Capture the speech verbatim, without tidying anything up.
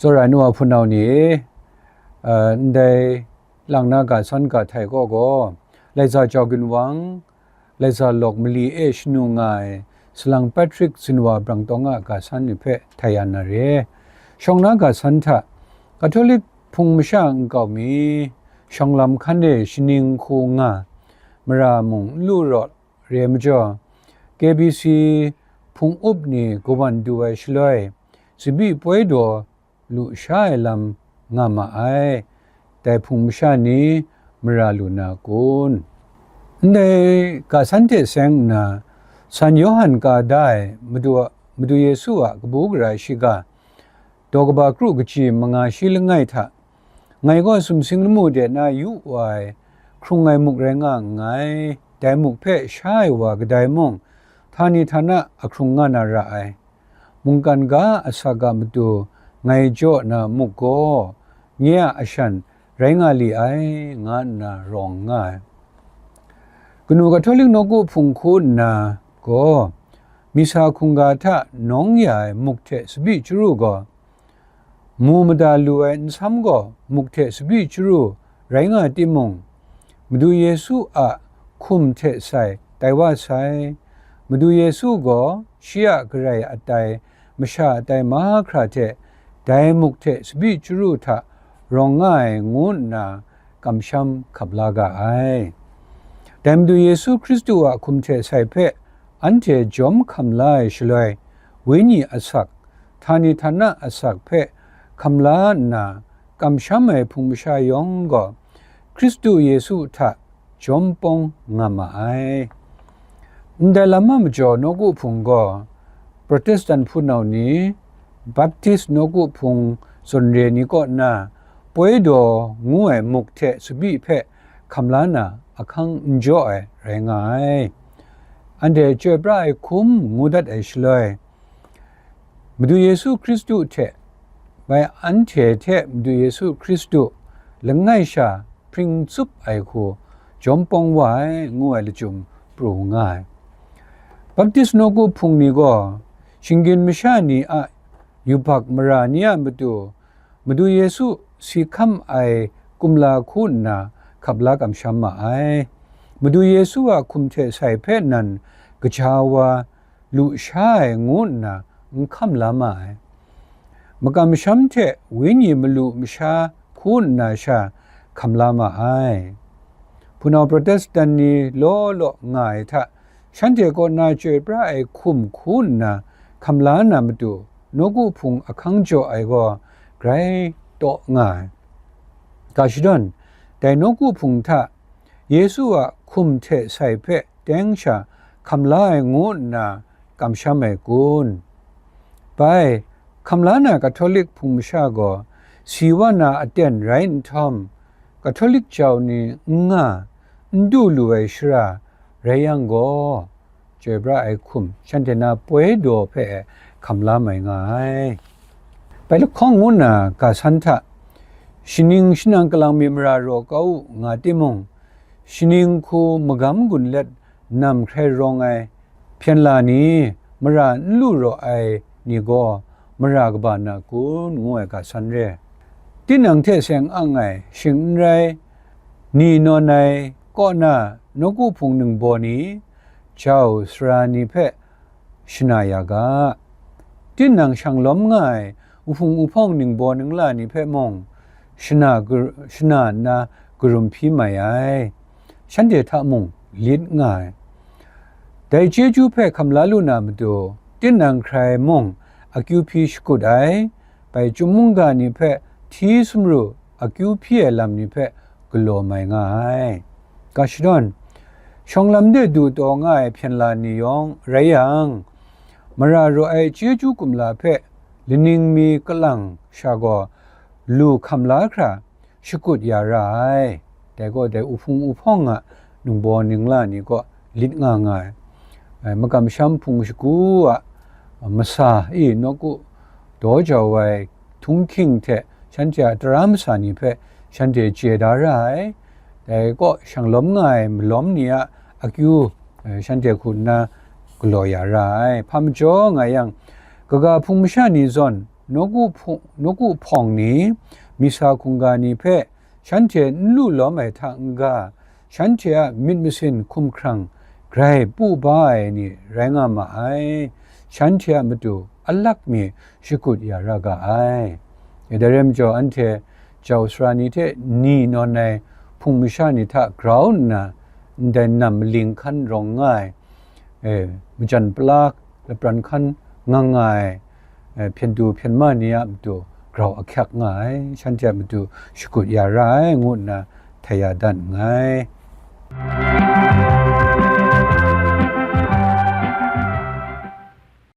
Tsawra ai nu wa hpunau ni e, ndai lang na ga san ga htai kaw gaw, Laiza Jau Ginwang, Laiza Lawk mali e shanu nga ai Salang Patrick Zinwa Brang Tawng a ga san ni hpe htai ya na re. Shawng na ga san hta, Katolik Hpung masha nkau mi, shawng lam hkan e shaning hku nga, mara mung n lu raw re ai majaw, K B C hpung up ni kawan du ai shaloi, tsabyi poi daw lu sha ai lam nga ma ai. Dai hpung masha ni mara lu na kun? Ndai ga san hte seng nna, San Yawhan ka da ai Madu, Madu Yesu a kabu gara shiga, daw kaba kru kaji manga shi langai hta, ngai gaw sumsing lamu de na yu wa ai, hkrung ai muk rai nga nngai, dai muk hpe sha ai wa kadai mung, htani htana a hkrung nga na ra ai. Mungkan ga asak a matu ngai jaw na muk gaw, nye a ashan rai nga li ai, nga nna rawng nga ai. Kanu Katolik nawku hpung hku nna gaw, misa hkungga hta nawng ya ai muk hte tsabyi chyaru gaw, mu mada lu ai nsam gaw muk hte tsabyi chyaru rai nga timung, Madu Yesu a hkum hte sai tai wa sai. Madu Yesu gaw shi a garai atai, masha atai mahkra hte dai muk hte tsabyi chyaru hta rawng nga ai ngu nna kamsham hkap la ga ai. Dai Madu Yesu Hkristu a hkum hte sai hpe anhte jawm hkam la ai shaloi, Wenyi asak, htani htana asak hpe hkam la nna kamsham ai hpung masha yawng gaw, Hkristu Yesu hta jawm pawng nga ma ai. Ndai lam a majaw nawku hpung gaw, Protestant hpunau ni, Baptist nawku hpung zawn re ni kaw na, poi daw ngu ai muk hte tsabyi hpe hkam la na ahkang n jaw ai rai nga ai. Anhte chyoi pra ai hkum ngu dat ai shaloi, Madu Yesu Hkristu hte, bai anhte hte Madu Yesu Hkristu langai sha hpring tsup ai hku jawm pawng wa ai, ngu ai lachyum pru nga ai. Baptist nawku hpung ni gaw, shinggyim masha ni a yubak mara ni a matu, Madu Yesu si hkam ai kumla hku nna hkap la kamsham ma ai. Madu Yesu a hkum hte sai hpe nan kaja wa lu sha ai ngu nna n hkam la ma ai. Makamsham hte Wenyi malu masha hku nna sha hkam la ma ai. Hpunau Protestant ni law law nga ai hta, shanhte kaw na chyoi pra ai hkum hku nna hkam la na matu, nawku hpung ahkang jaw ai gaw grai taw nga ai. Ga shadawn, dai nawku hpung hta Yesu a hkum hte sai hpe teng sha hkam la ai ngu nna kamsham ai kun? Bai, hkam la na Katolik hpung masha gaw si wa na aten rai nhtawm, Katolik jau ni n nga, n du lu ai shara rai yang gaw, chyoi pra ai hkum shanhte na poi daw hpe hkam la mai nga ai. Bai lahkawng ngu nna ga san hta, shaning shanang kalang mi mara raw kau u nga timung, shaning hku magam gun let nam hkrai rawng ai hpyen la ni, mara n lu raw ai ni gaw mara kaba na kun, ngu ai ga san re. Tinang hte seng ang ai, shing n rai, ni nawn ai kaw na nawku hpung ningbaw ni, jau sara ni hpe shana ya ga. Tinang shang lawm nga ai uhpung uhpawng ningbaw ningla ni hpe mung shana, shana nna karum hpyi mai ai, shanhte hta mung lit nga ai. Dai chyeju hpe hkam la lu na matu, tinang hkrai mung akyu hpyi shakut ai, bai chyum mungga ni hpe hti sumru akyu hpyi ai lam ni hpe galaw mai nga ai. Ga shadawn, shawng lam de du taw nga ai hpyen la ni yawng rai yang, mara raw ai chyeju kumla hpe laning mi kalang sha gaw lu hkam la hkra shakut ya ra ai. Dai gaw dai uhpung uhpawng a ningbaw ningla ni kaw lit nga nga ai. Ai, makamsham hpung shagu a masa e nawku daw jau ai htunghking hte shanhte a tara masa ni hpe shanhte chye da ra ai. Dai kaw shang lawm nga ai malawm ni a akyu, eh, shanhte hku nna galaw ya ra ai. Hpa majaw nga yang, kaga hpung masha ni zawn nawku hpawng ni, misa hkungga ni hpe shanhte n lu lawm ai hta n-ga, shanhte a myit masin hkum hkrang grai pu ba ai ni rai nga ma ai, shanhte a matu alak mi shakut ya ra ga ai. Dai rai majaw, anhte jau sara ni hte ni nawn ai hpung masha ni hta grau nna, ndai nam maling hkan rawng nga ai, e, majan pala lapran hkan nga nga ai, e, hpyen du hpyen ma ni a matu grau ahkyak nga ai, shanhte a matu shakut ya ra ai, ngu nna htai ya dat nngai.